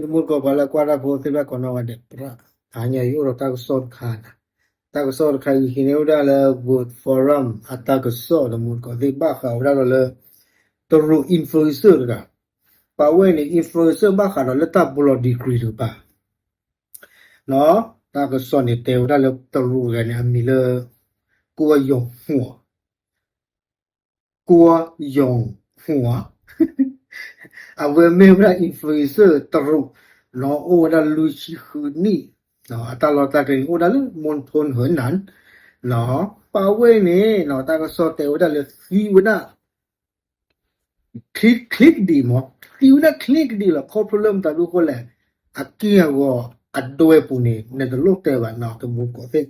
တမူတကိး ပှၤလၢကွၢ်တၢ်ဖိသ့ၣ်တဖၣ်ကိးနီၢ်ဂၤဒဲး တဟါညါအံၤအိၣ်ဒီးတၢ်ကစီၣ်တခါ, တၢ်ကစီၣ်တခါအံၤဟံးန့ၢ်ဝဲဒၣ်လၢ World Forum အတၢ်ကစီၣ် တမူတကိးသ့ၣ်ဘၣ်ဃးဝဲဒၣ်ဒီးလၢ တရူး influencer တဂၤ, ပာ်ဝဲန့ၣ် influencer ဘၣ်ဃးဒီးလၢတၢ်ဘိလီၤ degree တကပၤ တၢ်ကစီၣ်န့ၣ် တဲဝဲဒၣ်လၢတရူးတဂၤန့ၣ် အမံၤလၢ ကိုရောင်ဟူး, ကိုရောင်ဟူး, အဝဲမ့ၢ်ဝဲဒၣ် influencer တရူး, အိၣ်ဝဲဒၣ်လွံၢ်ဆံဃုနံၣ်, အတၢ်လီၢ်တၢ်ကျဲန့ၣ် အိၣ်ဒၣ်လၢ မွန်ထိၣ် ဟၢနၢ်, ပာ်ဝဲန့ၣ် တၢ်ကစီၣ်တဲဝဲဒၣ်လၢသံဝဲဒၣ် ချ့ချ့ကဒံးမး, သံဝဲဒၣ်ချ့ကဒံးလီၤ. ခီဖျိလၢမတၤဒုအဃိလဲၣ်, အက့ၢ်အဂီၤအဒွဲပူၤန့ၣ် နတလိၣ်တဲဘၣ်နီၤ တမူတကိးသ့ၣ်,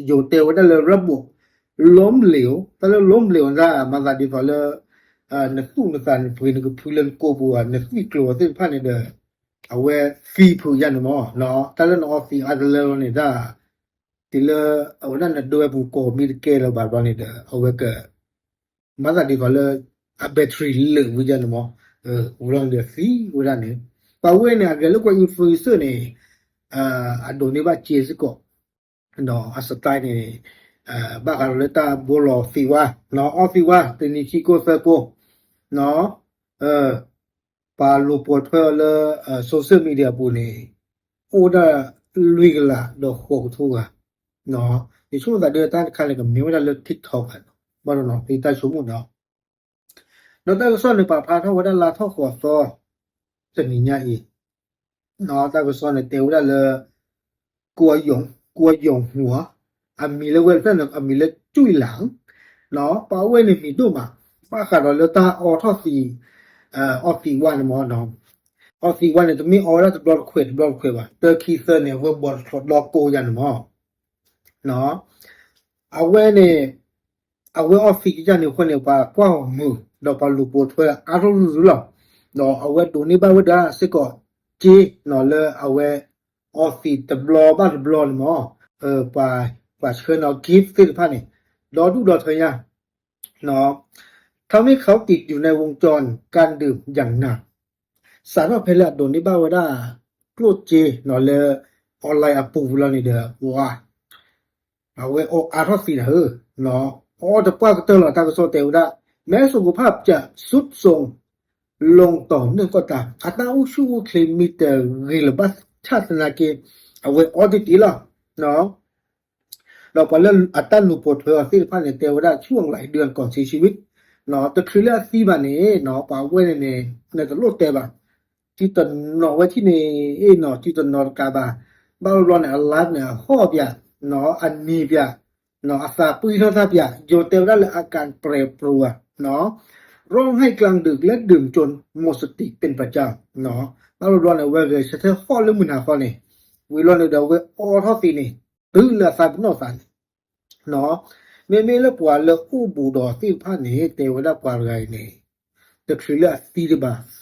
ယိၤတဲဝဲဒၣ်လၢ ระบบล้มเหลว, တၢ်လၢ ล้มเหลว န့ၣ် မၤသးဒ်သိးလၢ နသူၣ်နသးနပှ့ၤနကဖုလၢနကိာ်ပူၤ နသွံၣ်ကျိၤသ့ၣ်တဖၣ်န့ၣ်ဒီး အဝဲသံဖုးယါန့ၣ်မး, တၢ်လၢနအီသံးအါတလၢလီၤန့ၣ်ဒၣ် တုၤလၢအဝဲဒၣ်နဒွဲပူၤကိးမံတကဲလၢၤဘၣ်ဘျီန့ၣ်ဒီး အဝဲက မၤသးဒ်သိးလၢ အ battery လၢာ်ဝံၤယါန့ၣ်မး, ဝံၤလီၤန့ၣ်ဒီးသံဝဲဒၣ်န့ၣ်, ပာ်ဝဲန့ၣ် အဂဲၤလၢကွၢ် influencer န့ၣ် အဒိးန့ၢ်ဘၣ်စ့စ့ၢ်ကီး, ဒီးအ style န့ၣ် ဘၣ်ဃးဒီးလၢတၢ်ဘိလီၤသံးဝါ, အီသံးဝါ တနံၤခံကိၢ်သၢကိၢ်, ပာ်လိာ်ပိာ်ထွဲအီၤလၢ social media အပူၤန့ၣ် အိၣ်ဒၣ်လွံၢ်ကလးဒီးဃိးကထိဂၤ, ယဆိကမိၣ်သးဒ်တၢ်တခါန့ၣ် ကမ့ၢ်ဝဲဒၣ်လၢ TikTok ဘၣ်, ဘၣ်ဒီးနီၤ ဖဲတၢ်ဆိကမိၣ်ဒီး ဒီးတၢ်ကစီၣ်န့ၣ် ပာ်ဖျါထီၣ်ဝဲဒၣ်လါထီၣ်ဃိးသီ တနံၤညါအံၤ, တၢ်ကစီၣ်န့ၣ် တဲဝဲဒၣ်လၢ ကိုရောင်, ကိုရောင်ဟူး, အမံၤလၢဝဲတဖျၢၣ်န့ၣ် အမံၤလၢ ကၠူၣ်လၢ်, ပာ်ဝဲန့ၣ်မံၤဒိၣ်မး, ဘၣ်ဃးဒီးလၢတၢ်အီထီၣ်သံး, အီသံးဝါန့ၣ်မး, အီသံးဝါန့ၣ် တမ့ၢ်အီဝဲဒၣ်တဘျီတခွဲးတဘျီတခွဲးဘၣ်, တၢခံသၢန့ၣ် အဝဲဘီတဖျိးဒီကိးယါန့ၣ်မး အဝဲန့ၣ်, အဝဲအီသံးကစၢ်န့ၣ်အဃိန့ၣ် ပှၤကွၢ်အီၤမုာ် ဒီးပှၤလူၤပိာ်ထွဲအါထီၣ်ရုရုလီၤ. ဒီးအဝဲဒိးန့ၢ်ဘၣ်ဝဲဒၣ်စ့ၢ်ကီးစ့နီၤ လၢအဝဲအီသံးတဘျီဘၣ်တဘျီန့ၣ်မး, ပှၤဆှၢနီၤ gift သ့ၣ်တဖၣ်န့ၣ် ဒီဒူၣ်ဒီထၢညါ ทำให้เขาติดอยู่ในวงจรการดื่มอย่างหนัก စးထီၣ်ဖဲလၢအဒိးန့ၢ်ဘၣ်ဝဲဒၣ် ကျိၣ်စ့နီၤ လၢ online အပူၤလီၤန့ၣ်ဒီး ပှၤ အဝဲအီအါထီၣ်သံးနၤဧၢ, အီတပှၢ်ကတၢၢ်လီၤ တၢ်ကစီၣ်တဲဝဲဒၣ်, แม้สุขภาพจะทรุดโทรมลงต่อเนื่องก็ตาม အတၢ်အိၣ်ဆူၣ်အိၣ်ချ့မ့ၢ်တဂ့ၤလၢၤဘၣ်ဆၣ်သနာ်က့ အဝဲအီတ့ၢ်တ့ၢ်လီၤ. ဒီးပှၤလၢအတၢ်လူၤပိာ်ထွဲအီၤသ့ၣ်တဖၣ်န့ၣ် တဲဝဲဒၣ် ช่วงหลายเดือนก่อนเสียชีวิต တချုးလၢအသံဘၣ်န့ၣ် ပှၤဝဲန့ၣ်န့ၣ် နတလိၣ်တဲဘၣ်, စုတနီၤဝဲထံၣ်န့ၣ်နီၤ စုတနီၤတကးဘၣ်, ဘၣ်ဘျီဘျီန့ၣ် အ live န့ၣ် အဟီၣ်ပၠး, အနံၤပၠး, အသးပှံၢ်ထီၣ်တၢ်ပၠး, ယိၤတဲဝဲဒၣ်လၢ อาการแปรปรวน ร้องไห้กลางดึกและดื่มจนหมดสติเป็นประจำ ဘၣ်ဘျီဘျီန့ၣ် အဝဲဂဲၤဆၢထၢၣ်ဟီၣ်လၢမုၢ်နၤဃီန့ၣ်, ဝံၤလီၤန့ၣ်ဒီးအဝဲအီထီၣ်သံးန့ၣ် တုၤလၢအသးပ့ၤနီၣ်သးန့ၣ် မ့မ့ၢ်လၢပှၤလၢအိၣ်ဘူးဒီးသ့ၣ်တဖၣ်န့ၣ် တဲဝဲဒၣ်ပှၤတဂၤအံၤန့ၣ် တချုးလၢအသံတဘၣ်သၢသ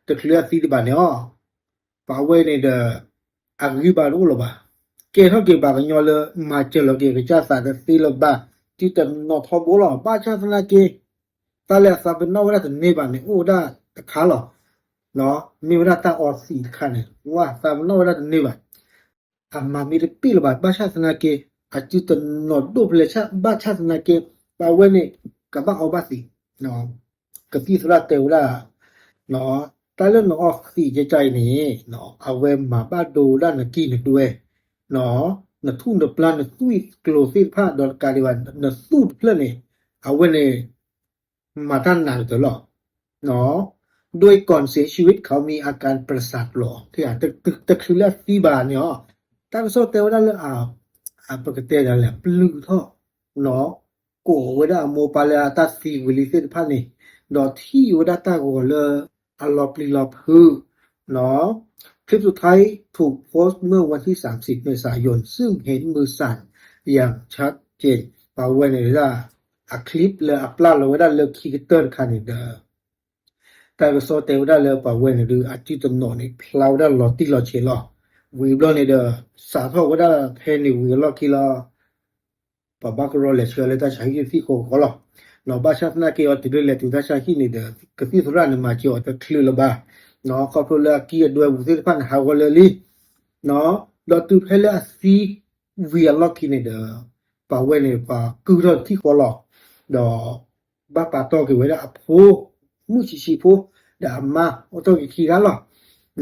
ီ, တချုးလၢအသံတဘၣ်န့ၣ်အီၤ, ပှၤဝဲန့ၣ်ဒီး အဂံၢ်ဘါတအိၣ်လၢၤဘၣ်, ကဲထီၣ်က့ၤပှၤကညီလၢမၤစၢၤလီၤက့ၤကစၢ်သးတသ့လၢၤဘၣ်, တုၤတနီၤထီဘိလီၤ, ဘၣ်ဆၣ်သနာ်က့ တၢ်လၢအသးပ့ၤနီၣ်ဝဲဒၣ်တန့ၢ်ဘၣ်န့ၣ် အိၣ်ဝဲဒၣ်တခါလီၤ. မ့ၢ်ဝဲဒၣ်တၢ်အီသံးတခါန့ၣ် ဝဲသးပ့ၤနီၣ်ဝဲဒၣ်တန့ၢ်ဘၣ် အမၤမ့ၢ်တပ့ၣ်လၢၤဘၣ် ဘၣ်ဆၣ်သနာ်က့ အစုတနီၤဒိၣ်ဖျဲးဆၣ် ဘၣ်ဆၣ်သနာ်က့ ပှၤဝဲန့ၣ် ကဘၣ်အီဘၣ်သံး, ကသံၣ်သရၣ်တဲဝဲဒၣ် တၢ်လၢနအီသံးကကါအံၤန့ၣ် အဝဲမၤဘၣ်ဒိဝဲဒၣ်နကံၢ်နတွဲ, နထူၣ်နပျၢ်နသွံၣ်ကျိၤသ့ၣ်တဖၣ်ဒီးတကးဒံးဘၣ် နသူၣ်တဖျၢၣ်န့ၣ် အဝဲန့ၣ် မၤတၢ်နးကတၢၢ်လီၤ. โดยก่อนเสียชีวิตเขามีอาการประสาทหลอน တချုးလၢအသံဘၣ်န့ၣ်အီၤ တၢ်ကစီၣ်တဲဝဲဒၣ်လၢ ပကတဲဒ်လဲၣ် ပျုၢ်ထီၣ် ကိးဝဲဒၣ်အမိၢ်ပၢ်လၢအတၢ်သံဝံၤလံသ့ၣ်တဖၣ်န့ၣ် ဒီးထံၣ်ဝဲဒၣ်တၢ်ဂီၤလၢအလီၤပျံၤလီၤဖုး คลิปสุดท้ายถูกโพสต์เมื่อวันที่สามสิบเมษายน ซึ่งเห็นมือสั่นอย่างชัดเจน ပှၤဝဲန့ၣ်ဒၣ် အ clip လၢအပျၢ်လီၤဝဲဒၣ်လၢခံကတၢၢ်တခါန့ၣ်ဒီး တၢ်ကစီၣ်တဲဝဲဒၣ်လၢပှၤဝဲန့ၣ်ဒုး အစုတနီၤန့ၣ် ဖျါဝဲဒၣ်လီၤတံၢ်လီၤဆဲးလီၤ. ဝံၤဘျီန့ၣ်ဒီး စးထီၣ်ဝဲဒၣ်ဖဲန့ၣ်ဝံၤအလီၢ်ခံလီၤ ပှၤဘၣ်ကရီလဲၤဆှၢလၢတၢ်ဆါဟံၣ်သံၣ်ဃီဃီလီၤ. ဘၣ်ဆၣ်သနာ်က့အီၤတုၤလၢလဲၤတုၤတၢ်ဆါဟံၣ်န့ၣ်ဒီး ကသံၣ်သရၣ်န့ၣ်မၤစၢၤအီၤတချုးလၢၤဘၣ်. ခီဖျိလၢအကံၢ်အဒွဲပူၤသ့ၣ်တဖၣ်န့ၣ် ဟးဂီၤလၢာ်လံ, ဒီးတုၤဖဲလၢအသံဝံၤအလီၢ်ခံန့ၣ်ဒီး ပှၤဝဲန့ၣ် ပှၤကုၢ်ထီၣ်တထံၣ်ဃီလီၤ, ဒီး ဘၣ်ပာ်တီၢ်က့ၤဝဲဒၣ်အဖိ မုၣ်ဆံးဆံးဖိ ဒီးအမါ အိၣ်ထီၣ်က့ၤခံဂၤလီ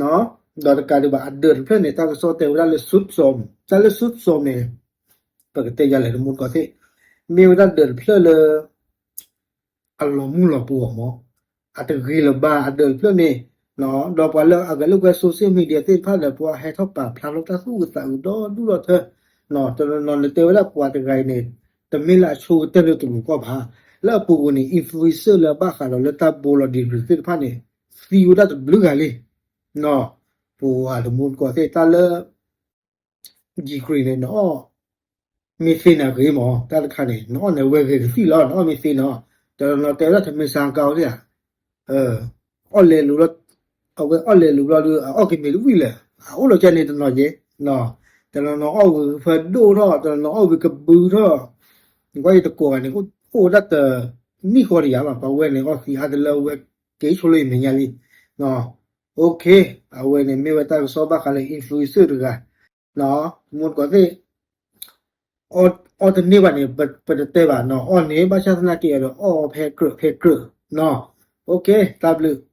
ၤ. ဒီးတကးဒံးဘၣ် အဒၢးတဖျၢၣ်န့ၣ် တၢ်ကစီၣ်တဲဝဲဒၣ်လၢ ဆူၣ်စီၣ်, တၢ်လၢ ဆူၣ်စီၣ် န့ၣ် ပကတဲယၤလဲၣ် တမူတကိးသ့ၣ်, မ့ၢ်ဝဲဒၣ်ဒၢးတဖျၢၣ်လၢ အလီၤမုၢ်လီၤပှီၤမး, အတဂ့ၤလၢၤဘၣ် အဒၢးတဖျၢၣ်န့ၣ်, ဒီးပှၤလၢအဂဲၤလိာ်ကွဲ social media သ့ၣ်တဖၣ်ဒီး ပှၤဟဲထီၣ်ပာ်ဖျါထီၣ်တၢ်သူၣ်အုးသးအုးဒီဒူၣ်ဒီထၢ, တနီၤနီၤန့ၣ်တဲဝဲဒၣ်ပှၤတဂၤအံၤန့ၣ် တမ့ၢ်လၢအဆိကတၢၢ်လၢတမူၤကီၢ်ဘၣ်, လၢအပူၤကွံာ်န့ၣ် influencer လၢအဘၣ်ဃးဒီးလၢတၢ်ဘိလီၤ degree သ့ၣ်တဖၣ်န့ၣ် သံဝဲဒၣ်တဘျုးဂၤလံ, ပှၤတမူတကိးသ့ၣ် တၢ်လၢ degree န့ၣ် နအီၣ်မ့ၢ်သ့န့ၣ်ဂ့ၤမး, တၢ်တခါန့ၣ် နအီၣ်န့ၣ်ဝဲဂ့ၤကသံၣ်လီၤ နအီၣ်မ့ၢ်သ့န့ၣ်, တနီၤနီၤတဲဝဲဒၣ် တမ့ၢ်ဆါကါအိၣ်သ့ဧါ, အီၣ်လဲၤလူၤလီၤ, အဝဲအီၣ်လဲၤလူၤဘျီဒီး အအီၣ်ကမ့ၢ်တဝံၣ်လဲၣ်, အအိၣ်လီၤကဲန့ၣ်တနီၤယဲ, တနီၤနီၤအီၣ်ဝံၤဖၢဒိၣ်ထီၣ် တနီၤနီၤအီၣ်ဝံၤကဘုထီၣ်, ကွၢ်ယတကိးဂၤန့ၣ် အိၣ်ဝဲဒၣ်တနံၣ်ဃီတယၤလီၤ, ပှၤဝဲန့ၣ် အီၣ်သံအါတလၢအဝဲက့ၤဆိလၢယမဲာ်ညါလံ, OK, အဝဲန့ၣ်မ့ၢ်ဝဲတၢ်ကစီၣ်ဘၣ်ဃးလၢ influencer တဂၤ, မူတကိးသ့ၣ် အီၣ်တန့ၢ်ဘၣ်န့ၣ် ပတတဲဘၣ်နီၤ, အီၣ်န့ၣ် ဘၣ်ဆၣ်သနာ်က့ဒီး အီၣ်ဖဲကြၢးဖဲကြၢး, OK, တၢ်ဘျုး